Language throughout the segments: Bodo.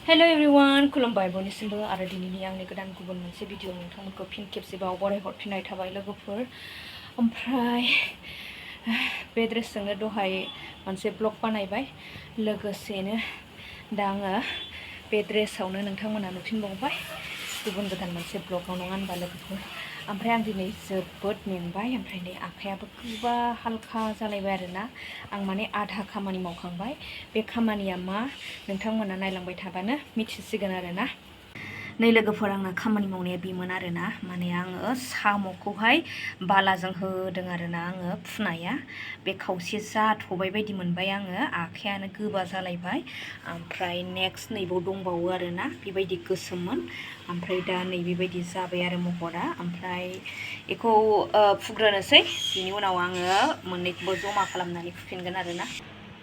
हेलो एवरीवन खुलुमबाय बयनिसिमबो आरो दिनैनि आंनि गोदान गुबुन मोनसे भिडिअ नोंथांमोनखौ फिन खेबसेबाव बराय हरफिननाय थाबाय लोगोफोर ओमफ्राय बे ड्रेसजोंनो दहाय मोनसे ब्लग बानायबाय लोगोसेनो दा आङो बे ड्रेसआवनो नोंथांमोना नुफिनबावबाय गुबुन गोदान मोनसे ब्लगाव नङा होनबा लोगोफोर ओमफ्राय आं दिनै जोबोद मेंबाय ओमफ्राय नै आखायाबो गोबा हालखा जालायबाय आरोना आं माने आधा खामानि मावखांबाय बे खामानिया मा नोंथांमोना नायलांबाय थाबानो मिथिसिगोन आरोना नै लोगोफोर आंना खामानि मावनाया बेमोन आरोना माने आङो साम'खौहाय बालाजों होदों आरोना आङो फुनाया बे खावसे जाथ'बाय बायदि मोनबाय आङो आखायानो गोबा जालायबाय ओमफ्राय नेक्स्ट नैबाव दंबावो आरोना बेबायदि गोसोममोन ओमफ्राय दा नै बेबायदि जाबाय आरो महरा ओमफ्राय बेखौ फुग्रोनोसै बिनि उनाव आङो मोननैखौबो जमा खालामनानै फुफिनगोन आरोना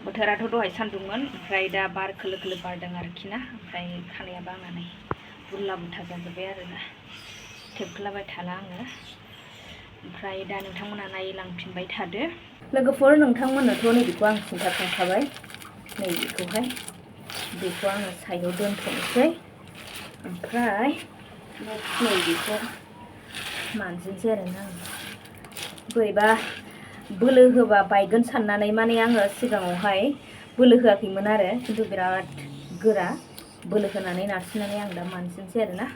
बोथोराथ' दहाय सान्दुंमोन ओमफ्राय दा बार खोलो खोलो बारदों आरोखि ना ओमफ्राय खानायाबो आंना नै बुरला बुथा जाजोब्बाय आरोना थेबख्लाबाय थाला आङो ओमफ्राय दा नोंथांमोना नायलांफिनबाय थादो लोगोफोर नोंथांमोननोथ' नैबेखौ आं खिन्थाखांखाबाय नैबेखौहाय बेखौ आङो साइडआव दोनथ'नोसै ओमफ्राय नेक्स्ट नैबेखौ मानजिनोसै आरोना आं बोरैबा बोलो होबा बायगोन साननानै माने आङो सिगाङावहाय बोलो होआखैमोन आरो खिन्थु बिराद गोरा बोलो होनानै नारसिननानै आं दा मानजिनोसै आरोना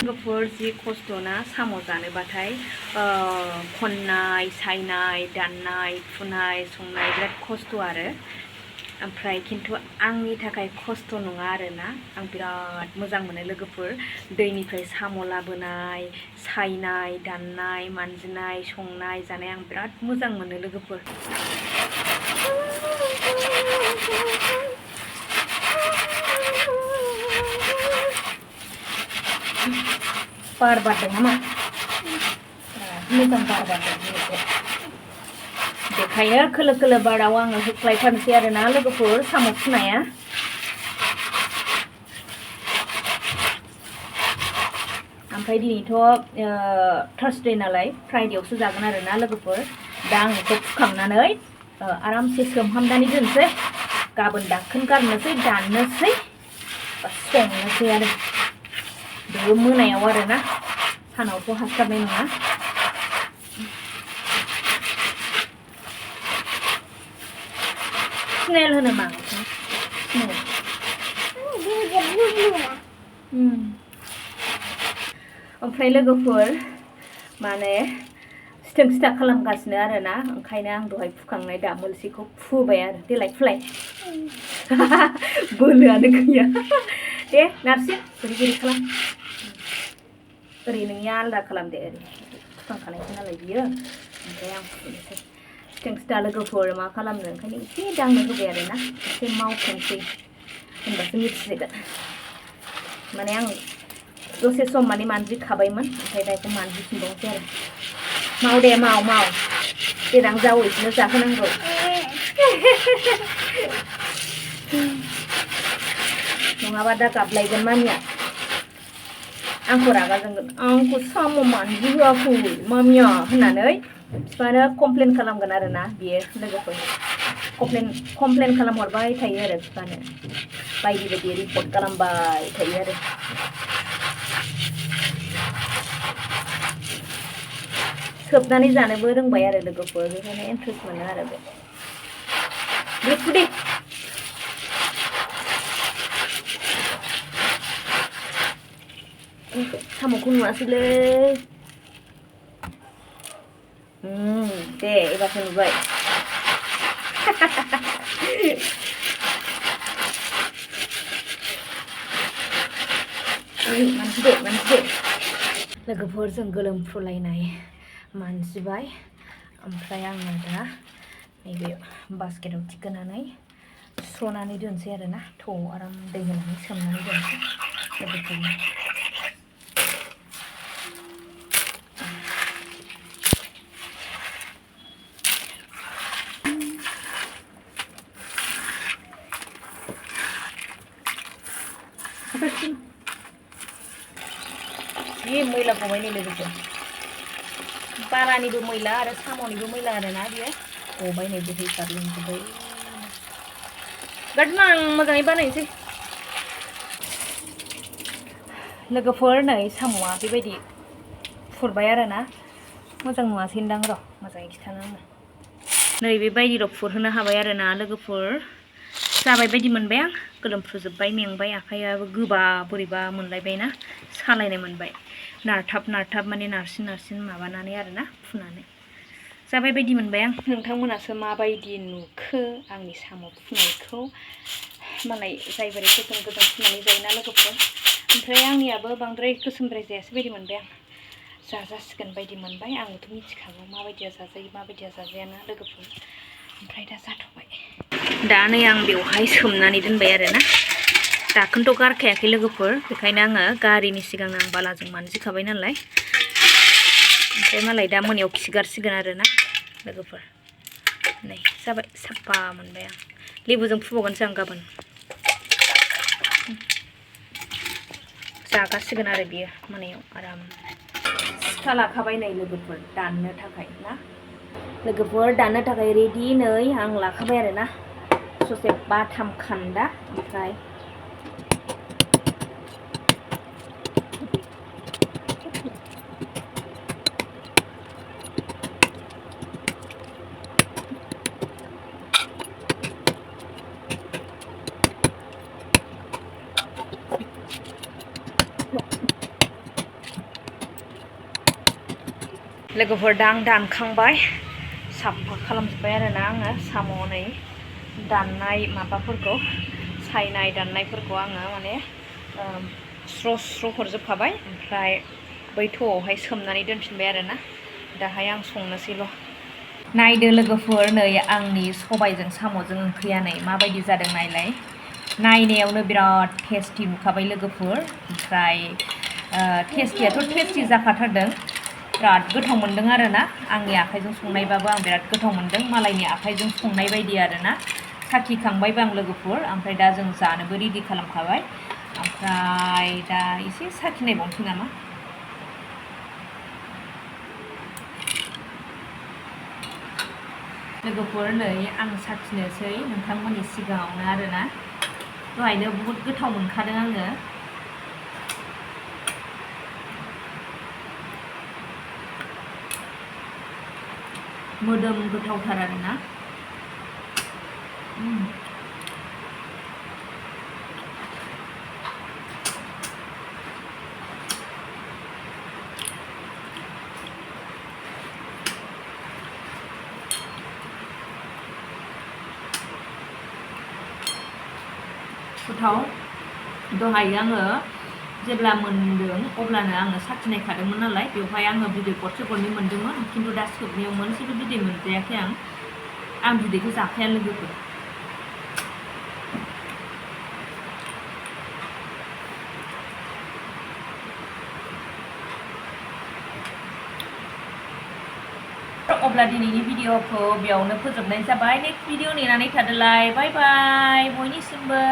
लोगोफोर जि खस्थ' ना साम' जानोबाथाय खननाय सायनाय दाननाय फुनाय संनाय बिराद खस्थ' आरो ओमफ्राय खिन्थु आंनि थाखाय खस्थ' नङा आरोना आं बिराद मोजां मोनो लोगोफोर दैनिफ्राय साम' लाबोनाय सायनाय दाननाय मानजिनाय संनाय जानाय आं बिराद मोजां मोनो लोगोफोर बार बारदों नामा मोजां बार बारदों बेखायनो खोलो खोलो बाराव आङो होख्लायथारनोसै आरोना लोगोफोर साम' फुनाया ओमफ्राय दिनैथ' थार्सडे नालाय फ्राइडेआवसो जागोन आरोना लोगोफोर दा आं बेखौ फुखांनानै आरामसे सोमहाबनानै दोनसै गाबोन दाखोन गारनोसै दाननोसै संनोसै आरो बेबो मोनायाव आरोना सानावथ' हास्लाबनाय नङा स्नेल होनो मा ओमफ्राय लोगोफोर माने सिथों सिथा खालामगासिनो आरोना ओंखायनो आं दहाय फुखांनाय दामोलसेखौ फुबाय आरो देलाय फुलाय बोलोआनो गैया दे नारसिन बोरै बोरै खालाम ओरै नोंनिया आलदा खालामदे ओरै फुखांखानायसो नालाय बियो ओमफ्राय आं फुनोसै सिथों सिथा लोगोफोर मा खालामनो ओंखायनो एसे दांनो होबाय आरोना एसे मावथोंसै होनबासो मिथिसिगोन माने आं दसे सम माने मानजिखाबायमोन ओमफ्राय दा बेखौ मानजिफिनबावनोसै आरो माव दे माव देनां जावैसोनो जाहोनांगौ नङाबा दा गाबलायगोन मामिया आंखौ रागा जोंगोन आंखौ साम' मानजिहोआखै मामिया होननानै बिफानो कमप्लेन खालामगोन आरोना बियो लोगोफोर कमप्लेन खालामहरबाय थायो आरो बिफानो बायदि बायदि रिपर्ट खालामबाय थायो आरो सोबनानै जानोबो रोंबाय आरो लोगोफोर बेखायनो इन्ट्रेस्ट मोनो आरो बे फुदे साम'खौ नुवासैलै दे एबारसो नुबाय मानजिदे लोगोफोर जों गोलोमफ्रुलायनाय मानजिबाय ओमफ्राय आङो दा नैबे बास्केटाव थिखोनानै सुस्र'नानै दोनसै आरोना थौआव आराम दै होनानै सोमनानै दोनसै लोगोफोरनो जि मैला गबाय नै लोगोफोर बारानिबो मैला आरो साम'निबो मैला आरोना बियो गबाय नै बोहैखारलांजोब्बाय बिराद मोजाङै बानायनोसै लोगोफोर नै साम'आ बेबायदि फुरबाय आरोना मोजां नुवासैनदां र' मोजाङै खिथानो आङो नै बेबायदिल' फुरहोनो हाबाय आरोना लोगोफोर जाबाय बायदि मोनबाय आं गोलोमफ्रुजोब्बाय मेंबाय आखाइयाबो गोबा बोरैबा मोनलायबाय ना सालायनाय मोनबाय नारथाब माने नारसिन माबानानै आरोना फुनानै जाबाय बायदि मोनबाय आं नोंथांमोनासो माबायदि नुखो आंनि साम' फुनायखौ मालाय जायफोर गोजों फुनानै जायोना लोगोफोर ओमफ्राय आंनियाबो बांद्राय गोसोमद्राय जायासै बायदि मोनबाय आं जाजासिगोन बायदि मोनबाय आंथ' मिथिखागौ माबायदिया जाजायो माबायदिया जाजायाना लोगोफोर ओमफ्राय दा जाथ'बाय दा नै आं बेवहाय सोमनानै दोनबाय आरोना दाखोनथ' गारखायाखै लोगोफोर बेखायनो आङो गारिनि सिगां आं बालाजों मानजिखाबाय नालाय ओमफ्राय मालाय दा मोनायाव खिगारसिगोन आरोना लोगोफोर नै जाबाय साफा मोनबाय आं लेबुजों फुबावगोनसो आं गाबोन जागासिगोन आरो बियो मोनायाव आराम सिखा लाखाबाय नै लोगोफोर दाननो थाखाय ना लोगोफोर दाननो थाखाय रेडि नै आं लाखाबाय आरोना ससे बाथाम खान्दा ओमफ्राय लोगोफोर दा आं दानखांबाय साफा खालामजोब्बाय आरोना आङो साम' नै दाननाय माबाफोरखौ सायनाय दाननायफोरखौ आङो माने स्र' हरजोबखाबाय ओमफ्राय बै थौआवहाय सोमनानै दोनफिनबाय आरोना दाहाय आं संनोसैल' नायदो लोगोफोर नै आंनि सबायजों साम'जों ओंख्रिया नै माबायदि जादों नायलाय नायनायावनो बिराद टेस्टि नुखाबाय लोगोफोर ओमफ्राय टेस्टियाथ' टेस्टि जाखाथारदों बिराद गोथाव मोनदों आरोना आंनि आखाइजों संनायबाबो आं बिराद गोथाव मोनदों मालायनि आखाइजों संनाय बायदि आरोना साखिखांबायबो आं लोगोफोर ओमफ्राय दा जों जानोबो रेडि खालामखाबाय ओमफ्राय दा एसे साखिनायबावनोसै नामा लोगोफोर नै आं साखिनोसै नोंथांमोननि सिगाङावनो आरोना दहायनो बहुद गोथाव मोनखादों आङो मोदोम गोथावथार आरोना गोथाव दहाय आङो जेब्ला मोनदों अब्लानो आङो साखिनायखादोंमोन नालाय बेवहाय आङो बिदै गरसे गरनै मोनदोंमोन खिन्थु दा सोबनायाव मोनसेबो बिदै मोनजायाखै आं बिदैखौ जाखाया लोगोफोर अब्ला दिनैनि भिडिअखौ बेयावनो फोजोबनाय जाबाय नेक्स्ट भिडिअ नेनानै थादोलाय बाय बाय बयनिसिमबो